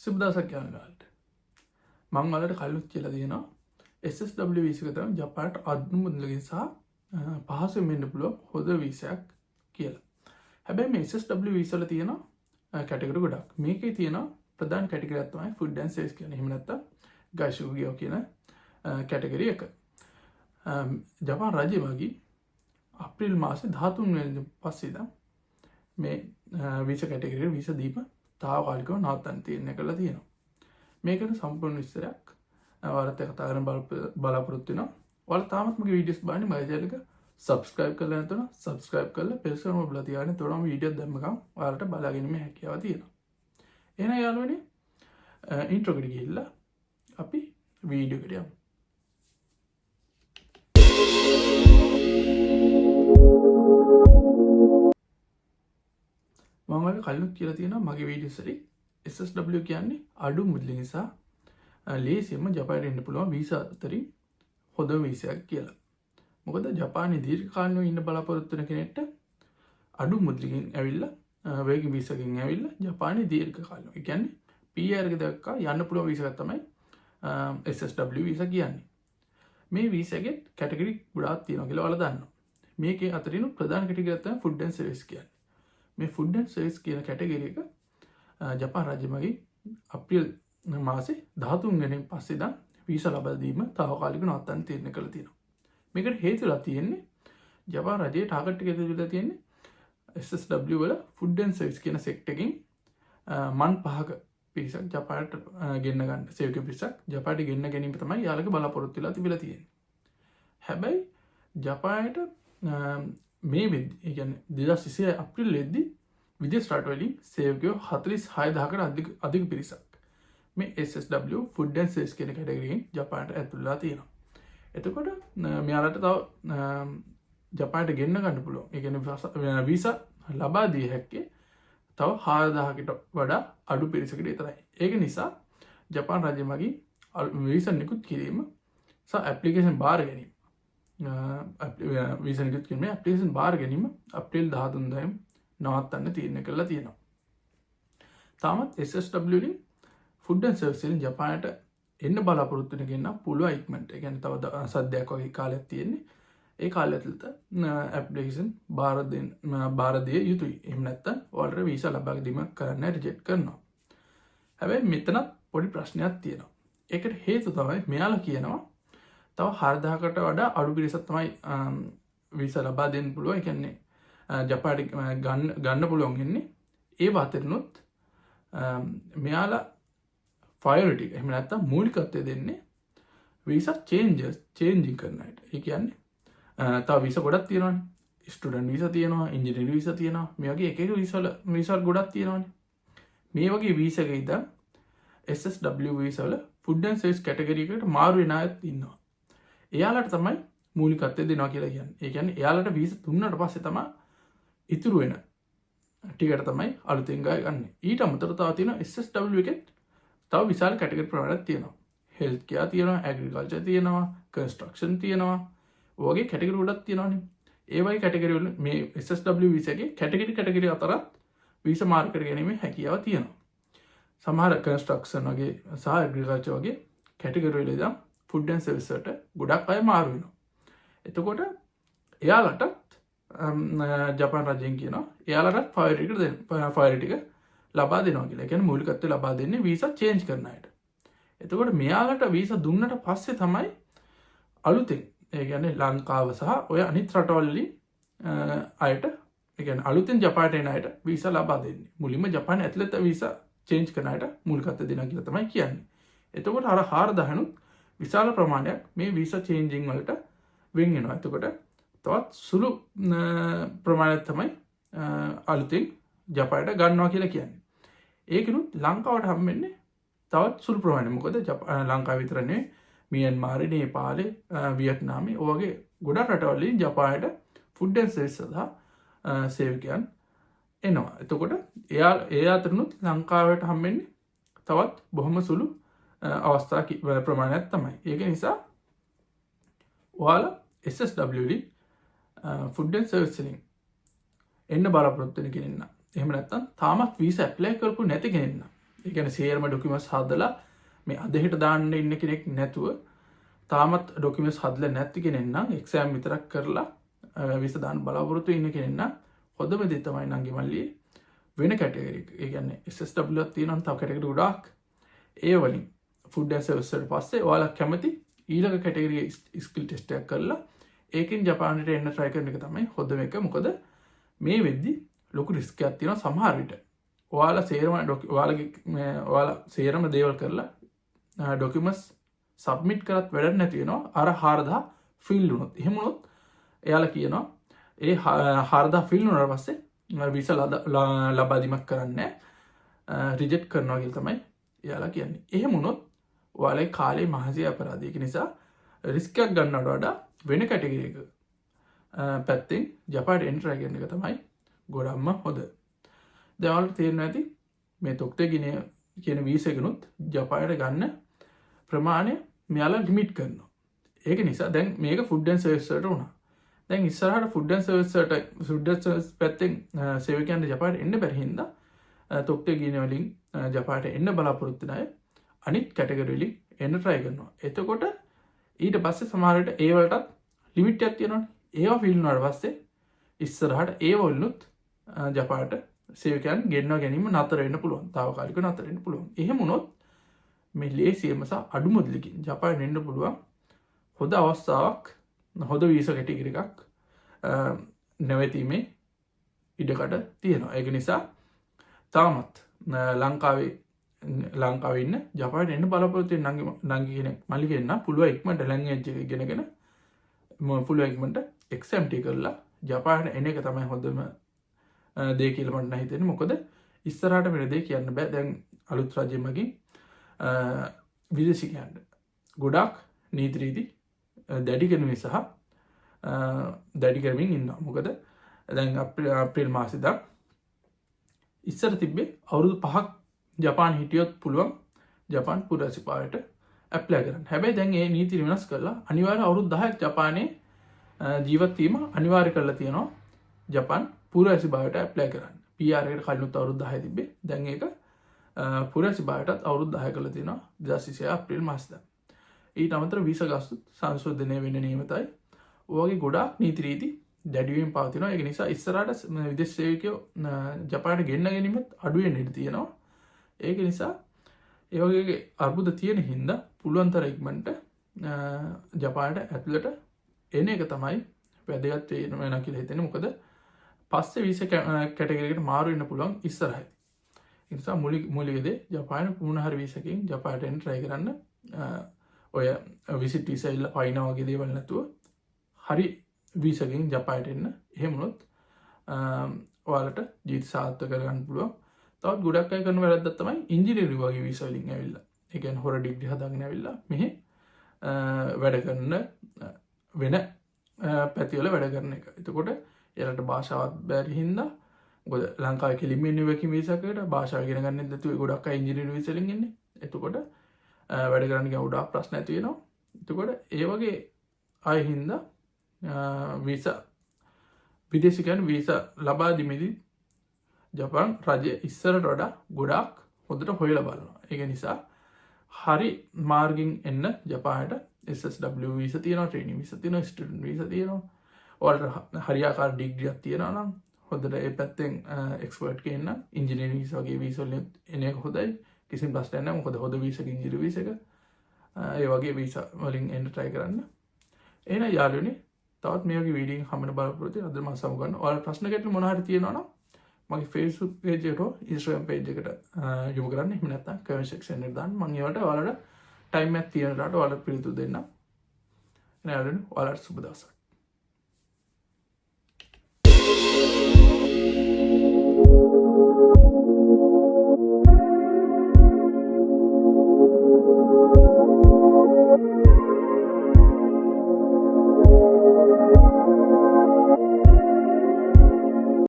සුබ දවසක් යාළුවාලට. මං ඔයාලට කලිනුත් කියලා තියෙනවා, SSW visa එක තමයි ජපානට අඩුම මුදලකින් සහ පහසුවෙන් එන්න පුළුවන් හොඳ වීසාවක් කියලා. හැබැයි මේ SSW visa වල තියෙනවා කැටගරි ගොඩක්. මේකේ තියෙනවා ප්‍රධාන කැටගරියක් තමයි ෆුඩ් ඇන්ඩ් සර්විස් කියන. එහෙම නැත්නම් ගයිෂුකුගියෝ කියන කැටගරි එක. ජපාන් රජය මගින් අප්‍රේල් මාසේ 13 වෙනිදා පස්සේ ඉඳන් මේ වීසා කැටගරියට වීසා දීම තාවකාලිකව නවත්තන්න තීරණය කරලා තියෙනවා. මේකට සම්පූර්ණ විස්තරයක් ඔයාලත් එක්ක කතා කරන්න බලාපොරොත්තු වෙනවා. ඔයාලා තාමත් මගේ වීඩියෝස් බලන්නේ මගේ චැනල් එක සබ්ස්ක්‍රයිබ් කරලා නැත්නම් සබ්ස්ක්‍රයිබ් කරලා බෙල් එක ඔබලා තියාගන්න. එතකොට මම වීඩියෝ දැම්ම ගමන් ඔයාලට බලා ගැනීමේ හැකියාව තියෙනවා. එහෙනම් යාළුවනේ, ඉන්ට්‍රෝ එකට ගිහිල්ලා අපි වීඩියෝ එකට යමු. මම ඔයාලට කලිනුත් කියලා තියෙනවා මගේ වීඩියෝස් වලින්, SSW කියන්නේ අඩු මුදලින් සහ ලේසියෙන්ම ජපානයට එන්න පුළුවන් වීසා අතරින් හොඳම වීසාවක් කියලා. මොකද ජපානයේ දීර්ඝකාලීනව ඉන්න බලාපොරොත්තු වෙන කෙනෙක්ට අඩු මුදලකින් ඇවිල්ලා, වර්කින් වීසා එකකින් ඇවිල්ලා ජපානයේ දීර්ඝකාලීනව, ඒ කියන්නේ PR එක දක්වා යන්න පුළුවන් වීසා එකක් තමයි SSW visa කියන්නේ. මේ වීසා එකේ කැටගරි ගොඩාක් තියෙනවා කියලා ඔයාලා දන්නවා. මේකේ අතරින් ප්‍රධාන කැටගරියක් තමයි ෆුඩ් ඇන්ඩ් සර්විස් කියන්නේ. මේ ෆුඩ් ඇන්ඩ් සර්විස් කියන කැටගරි එක ජපාන් රජය මගින් අප්‍රේල් මාසේ 13 වෙනින් පස්සේ ඉඳන් වීසා ලබා දීම තාවකාලිකව නවත්තන්න තීරණය කරලා තියෙනවා. මේකට හේතු වෙලා තියෙන්නේ ජපාන් රජයේ ටාගට් එක තිබිලා තියෙන්නේ SSW වල ෆුඩ් ඇන්ඩ් සර්විස් කියන සෙක්ටර් එකකින් මන් පහක පිරිසක් ජපානට ගෙන්න ගන්න, සේවක පිරිසක් ජපානට ගෙන්න ගැනීම තමයි යාළගේ බලාපොරොත්තු වෙලා තිබිලා තියෙන්නේ. හැබැයි ජපානයට මේ වෙද්දි, ඒ කියන්නේ 2026 අප්‍රේල් වෙද්දි විදේශ රටවලින් සේවකයෝ 46,000කට අධික පිරිසක් මේ SSW food and service කියන කැටගරියෙන් ජපානට ඇතුල් වෙලා තියෙනවා. එතකොට මෙයාලට තව ජපානට ගෙන්න ගන්න පුළුවන්. ඒ කියන්නේ වීසා ලබා දිය හැක්කේ තව 4000කට වඩා අඩු පිරිසකට විතරයි. ඒක නිසා ජපාන් රජය මගින් වීසා නිකුත් කිරීම සහ ඇප්ලිකේෂන් බාර ගැනීම, වීසා නිකුත් කිරීමේ ඇප්ලිකේෂන් බාර ගැනීම අප්‍රේල් 13 වෙනිදා නවත්තන්න තීරණය කරලා තියෙනවා. තාමත් SSW වලින් ෆුඩ් ඇන්ඩ් සර්විස් වලින් ජපානයට එන්න බලාපොරොත්තු වෙන කෙනා පුළුවන් ඉක්මනට. ඒ කියන්නේ තව සද්දයක් වගේ කාලයක් තියෙන්නේ. ඒ කාලය ඇතුළත ඇප්ලිකේෂන් බාර දිය යුතුයි. එහෙම නැත්නම් ඔයාලට වීසා ලබා දීම කරන්න රිජෙක්ට් කරනවා. හැබැයි මෙතනත් පොඩි ප්‍රශ්නයක් තියෙනවා. ඒකට හේතුව තමයි මෙයාලා කියනවා තව 4000කට වඩා අඩු පිරිසක් තමයි වීසා ලබා දෙන්න පුළුවන්. ඒ කියන්නේ ජපානට ගන්න පුළුවන් වෙන්නේ. ඒ අතරිනුත් මෙයාලා ප්‍රයොරිටි එක, එහෙම නැත්නම් මූලිකත්වය දෙන්නේ වීසා චේන්ජින් කරන අයට. ඒ කියන්නේ තව වීසා ගොඩක් තියෙනවානේ. ස්ටුඩන්ට් වීසා තියෙනවා, ඉංජිනේරු වීසා තියෙනවා. මේ වගේ එක එක වීසා වල වීසා ගොඩක් තියෙනවානේ. මේ වගේ වීසා එක ඉඳන් SSW visa වල ෆුඩ් ඇන්ඩ් සර්විස් කැටගරි එකට මාරු වෙන අයත් ඉන්නවා. එයාලට තමයි මූලිකත්වය දෙනවා කියලා කියන්නේ. ඒ කියන්නේ එයාලට වීසා දුන්නට පස්සේ තමයි ඉතුරු වෙන ටිකට තමයි අලුතෙන් ගය ගන්න. ඊට අමතරව තව තියෙනවා SSW එකෙත් තව විශාල කැටගරි ප්‍රමාණයක් තියෙනවා. හෙල්ත් කෙයාර් තියෙනවා, ඇග්‍රිකල්චර් තියෙනවා, කන්ස්ට්‍රක්ෂන් තියෙනවා. ඔය වගේ කැටගරි ගොඩක් තියෙනවානේ. ඒ වගේ කැටගරි වල මේ SSW visa එකේ කැටගරි කැටගරි අතරත් වීසා මාරු කර ගැනීමේ හැකියාව තියෙනවා. සමහර කන්ස්ට්‍රක්ෂන් වගේ සහ ඇග්‍රිකල්චර් වගේ කැටගරි වල ඉඳන් ෆුඩ් ඇන්ඩ් සර්විස් වලට ගොඩක් අය මාරු වෙනවා. එතකොට එයාලටත් ජපාන් රජයෙන් කියනවා එයාලටත් ප්‍රයොරිටි එක දෙන්න, ප්‍රයොරිටි එක ලබා දෙනවා කියලා. ඒ කියන්නේ මූලිකත්වය ලබා දෙන්නේ වීසා චේන්ජ් කරන අයට. එතකොට මෙයාලට වීසා දුන්නට පස්සේ තමයි අලුතෙන්, ඒ කියන්නේ ලංකාව සහ ඔය අනිත් රටවල් වලින් අයට, ඒ කියන්නේ අලුතෙන් ජපානට එන අයට වීසා ලබා දෙන්නේ. මුලින්ම ජපාන ඇතුළත වීසා චේන්ජ් කරන අයට මූලිකත්වය දෙනවා කියලා තමයි කියන්නේ. එතකොට අර 4000නුත් විශාල ප්‍රමාණයක් මේ වීසා චේන්ජින් වලට වෙන් වෙනවා. එතකොට තවත් සුළු ප්‍රමාණයක් තමයි අලුතෙන් ජපානට ගන්නවා කියලා කියන්නේ. ඒකිනුත් ලංකාවට හම්බෙන්නේ තවත් සුළු ප්‍රමාණයක්. මොකද ලංකාව විතර නෙවෙයි, මියන්මාරේ, නේපාලේ, වියට්නාමේ ඔය වගේ ගොඩක් රටවල් වලින් ජපානයට ෆුඩ් ඇන්ඩ් සර්විස් සඳහා සේවකයන් එනවා. එතකොට ඒ අතරිනුත් ලංකාවට හම්බෙන්නේ තවත් බොහොම සුළු අවස්ථා ප්‍රමාණයක් තමයි. ඒක නිසා ඔයාලා SSW වලින් ෆුඩ් ඇන්ඩ් සර්විස් වලින් එන්න බලාපොරොත්තු වෙන කෙනෙක් නම්, එහෙම නැත්නම් තාමත් වීසා ඇප්ලයි කරපු නැති කෙනෙක් නම්, ඒ කියන්නේ සේරම ඩොකියුමන්ට්ස් හදලා මේ අද හෙට දාන්න ඉන්න කෙනෙක් නැතුව, තාමත් ඩොකියුමන්ට්ස් හදලා නැති කෙනෙක් නම්, එක්සෑම් විතරක් කරලා වීසා දාන්න බලාපොරොත්තු ඉන්න කෙනෙක් නම්, හොඳම දේ තමයි නංගි මල්ලි වෙන කැටගරි එක. ඒ කියන්නේ SSW එකක් තියෙනවා නම් තව කැටගරි ගොඩාක්. ඒ වලින් ෆුඩ් ඇන්ඩ් සර්විස් වලට පස්සේ ඔයාලා කැමති ඊළඟ කැටගරි ස්කිල් ටෙස්ට් එකක් කරලා ඒකෙන් ජපානයට එන්න try කරන එක තමයි හොඳම එක. මොකද මේ වෙද්දි ලොකු රිස්ක් එකක් තියෙනවා. සමහර විට ඔයාලා සේරම ඔයාලගේ ඔයාලා සේරම දේවල් කරලා ඩොකියුමන්ට්ස් සබ්මිට් කරත් වැඩක් නැති වෙනවා අර 4000 ෆිල් වුණොත්. එහෙම වුණොත් එයාලා කියනවා ඒ 4000 ෆිල් වුණාට පස්සේ වීසා ලබා දීමක් කරන්නේ, රිජෙක්ට් කරනවා කියලා තමයි එයාලා කියන්නේ. එහෙම වුණොත් ඔයාලගේ කාලේ මහන්සිය අපරාධය. ඒක නිසා රිස්ක් එකක් ගන්නවට වඩා වෙන කැටගරි එක පැත්තෙන් ජපානට එන්ටර් කරන එක තමයි ගොඩක්ම හොඳ. දැන් ඔයාලට තේරෙනවා ඇති මේ තොක්තේ ගිනේ කියන වීසා එකනුත් ජපානයට ගන්න ප්‍රමාණය මෙයාලා ලිමිට් කරනවා. ඒක නිසා දැන් මේක ෆුඩ් ඇන්ඩ් සර්විස් වලට වුණා. දැන් ඉස්සරහට ෆුඩ් ඇන්ඩ් සර්විස් වලට, ෆුඩ් ඇන්ඩ් සර්විස් පැත්තෙන් සේවකයන්ට ජපානයට එන්න බැරි හින්දා තොක්තේ ගිනේ වලින් ජපානයට එන්න බලාපොරොත්තු වෙන අය අනිත් කැටගරි වලින් එන්න try කරනවා. එතකොට ඊට පස්සේ සමහර විට ඒ වලටත් ලිමිට් එකක් තියෙනවනේ. ඒවා ෆිල් වුණාට පස්සේ ඉස්සරහට ඒ වලිනුත් ජපානට සේවකයන් ගෙන්වා ගැනීම නතර වෙන්න පුළුවන්. තාවකාලිකව නතර වෙන්න පුළුවන්. එහෙම වුණොත් මේ ලේසියෙන්ම සහ අඩු මුදලකින් ජපානයට එන්න පුළුවන් හොඳ අවස්ථාවක්, හොඳ වීසා කැටගරි එකක් නැවතීමේ ඉඩකඩ තියෙනවා. ඒක නිසා තාමත් ලංකාවේ ලංකාවේ ඉන්න ජපානයට එන්න බලාපොරොත්තු වෙන නංගි නංගි කෙනෙක් මල්ලි කෙනෙක් නම් පුළුවන් ඉක්මනට ලැන්ග්වේජ් එක ඉගෙනගෙන පුළුවන් ඉක්මනට එක්සෑම් ටික කරලා ජපානයට එන එක තමයි හොඳම දේ කියලා මට නම් හිතෙන්නේ. මොකද ඉස්සරහට වෙන දේ කියන්න බෑ. දැන් අලුත් රජය මගින් විදේශිකයන්ට ගොඩාක් නීති රීති දැඩි කරමින් සහ දැඩි කරමින් ඉන්නවා. මොකද දැන් අප්‍රේල් මාසෙ ඉඳන් ඉස්සර තිබ්බේ අවුරුදු 5ක් ජපාන් හිටියොත් පුළුවන් ජපාන් පුරවැසිභාවයට ඇප්ලයි කරන්න. හැබැයි දැන් ඒ නීති වෙනස් කරලා අනිවාර්ය අවුරුදු 10ක් ජපානයේ ජීවත් වීම අනිවාර්ය කරලා තියෙනවා ජපාන් පුරවැසිභාවයට ඇප්ලයි කරන්න. PR එකට කලිනුත් අවුරුදු 10 තිබ්බේ. දැන් ඒක පුරවැසිභාවයටත් අවුරුදු 10 කරලා තියෙනවා 2026 අප්‍රේල් මාසෙ ඉඳන්. ඊට අමතරව වීසා ගාස්තුත් සංශෝධනය වෙන්න නියමිතයි. ඔය වගේ ගොඩාක් නීති රීති දැඩි වීම පවතිනවා. ඒක නිසා ඉස්සරහට විදේශ සේවකයෝ ජපානයට ගෙන්න ගැනීමත් අඩු වෙන්න ඉඩ තියෙනවා. ඒක නිසා ඒ වගේ අර්බුද තියෙන හින්දා පුළුවන් තරම් ඉක්මනට ජපානයට ඇතුළට එන එක තමයි වැදගත් වෙනවා කියලා හිතෙන්නේ. මොකද පස්සේ වීසා කැටගරි එකට මාරු වෙන්න පුළුවන් ඉස්සරහදී. ඒ නිසා මූලික මූලික දේ ජපාන මොන හරි වීසා එකකින් ජපානට එන්න try කරන්න. ඔය විසිට් වීසා ඉල්ල පයින්නවා වගේ දේවල් නැතුව හරි වීසා එකකින් ජපානට එන්න. එහෙම වුණොත් ඔයාලට ජීවිත සාර්ථක කරගන්න පුළුවන්. තවත් ගොඩක් අය කරන වැරද්දක් තමයි ඉංජිනේරු වගේ වීසා වලින් ඇවිල්ලා. ඒ කියන්නේ හොර ඩිග්‍රී හදාගෙන ඇවිල්ලා මෙහෙ වැඩ කරන, වෙන පැතිවල වැඩ කරන එක. එතකොට එයාලට භාෂාවත් බැරි හින්දා, මොකද ලංකාවේ කෙලින්ම ඉන්නේ වර්කින් වීසා එකකට, භාෂාව ඉගෙන ගන්නෙත් නැතුව ගොඩක් අය ඉංජිනේරු වීසා වලින් එන්නේ. එතකොට වැඩ කරන්න ගියාම ගොඩාක් ප්‍රශ්න ඇති වෙනවා. එතකොට ඒ වගේ අය හින්දා වීසා විදේශිකයන් වීසා ලබා දීමේදී ජපාන් රජය ඉස්සරට වඩා ගොඩාක් හොඳට හොයලා බලනවා. ඒක නිසා හරි මාර්ගෙන් එන්න ජපානයට. SSW visa තියෙනවා, ට්‍රේනින් වීසා තියෙනවා, ස්ටුඩන්ට් වීසා තියෙනවා. ඔයාලට හරියාකාර ඩිග්‍රියක් තියෙනවා නම් හොඳට ඒ පැත්තෙන් එක්ස්පර්ට් කෙනෙක් නම් ඉංජිනේරින් වීසා වගේ වීසා වලින් එන එක හොඳයි. කිසිම ප්‍රශ්නයක් නැහැ. මොකද හොඳ වීසා එක ඉංජිනේරු වීසා එක. ඒ වගේ වීසා වලින් එන්න try කරන්න. එහෙනම් යාළුවනේ, තවත් මේ වගේ වීඩියෝ එකක් හම්බෙන බලාපොරොත්තු වෙන අද මම සමු ගන්නවා. ඔයාලා ප්‍රශ්න ගැටලු මොන හරි තියෙනවා නම් මගේ Facebook page එකට හෝ Instagram page එකට යොමු කරන්න. එහෙම නැත්නම් comment section එකට දාන්න. මම ඒවට ඔයාලට ටයිම් එකක් තියෙන වෙලාවට ඔයාලට පිළිතුරු දෙන්නම්. එහෙනම් යාළුවනේ, ඔයාලට සුබ දවසක්.